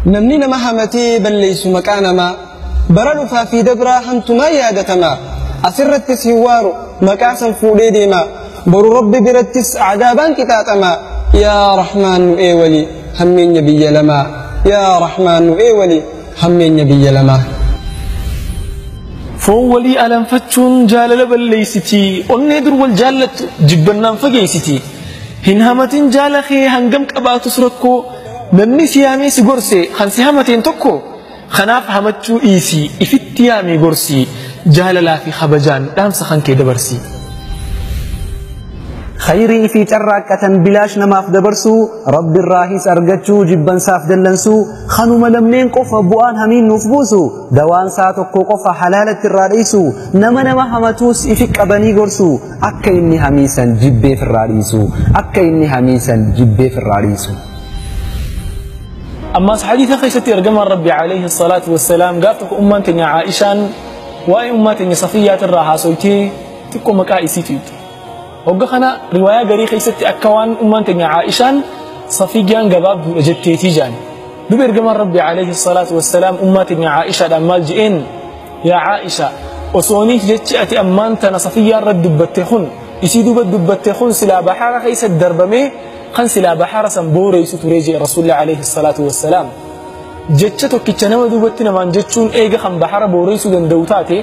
Namni nama hamatee balleessu maqaa namaa bara dhufaa fi dabraa hantumaa yaadatama. Asirrattis hin waaru maqaa san fuudhee deema. Boru Rabbi birattis cadaabaan qixaaxama. Yaa Rahmaan nu eewali hammeenya biyya lamaa. Yaa Rahmaan nu eewali hammeenya biyya lamaa. Foon walii alanfachuun jaalala balleessiti. Onnee dur wal jaallattu jibbannaan fageessiti. Hin hamatin jaala kee hangam qabaatus rakkoo. Namni si yaamee si gorse kan si hamateen tokko. Kanaaf hamachuu dhiisii ifitti yaamii gorsii jaalalaa fi kabajaan dhaamsa kan kee dabarsi. Khayrii fi carraaqqatan bilaash namaaf dabarsuu, Rabbi irraahis argachuu jibbansaaf dallansuu, kanuma lammeen qofa bu'aan hamiin nuuf buusu, dawaan isaa tokko qofa halaalatti irraa dhiisu, nama nama hamatuus ifi qabanii gorsu, akka inni hamiisan jibbeef irraa dhiisu, akka inni hamiisan jibbeef irraa dhiisu. Ammaas hadiisa keessatti ergamaan Rabbi alayhi salaatu wassalaam gaaf tokko ummaan teenya Aa'ishaan waa'ee ummaa teenya Safiyyaatirraa haasoytee xiqqoo maqaa isiitu ibte. Hogga kana riwaayaa garii keessatti akka waan ummaan teenya Aa'ishaan Safiyyaan gabaabduudha jetteetii jaan. Duba ergamaan Rabbi alayhi salaatu wassalaam ummaa teenya Aa'ishaadhaan maal je'een? Yaa Aa'isha, osooniif jechi ati ammaan tana Safiyyaan irra dubbatte kun isii duuba dubbatte kun silaa bahara keessa darbamee kan silaa bahara san booreessu ture jee Rasuulli alayhi salaatu wassalaam. Jecha tokkicha nama duubatti namaan jechuun eega kan bahara booreessuu danda'u taate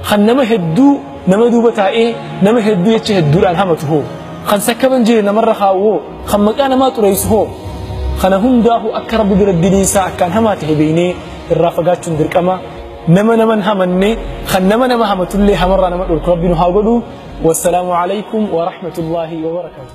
kan nama hedduu nama duuba taa'ee nama hedduu jecha hedduudhaan hamatu hoo, kan sakkaban jire namarra kaa'u hoo, kan maqaa namaa xureessu hoo, kana hundaahu akka Rabbi bira diliinsaa akkaan hamaa ta'e beeynee irraa fagaachuun dirqama. Nama naman hamanne kan nama nama hamatullee hamarraa nama dhorku Rabbi nu haa godhu. Wassalaamu alaykum wa rahmatullaahi wa barakaatuh.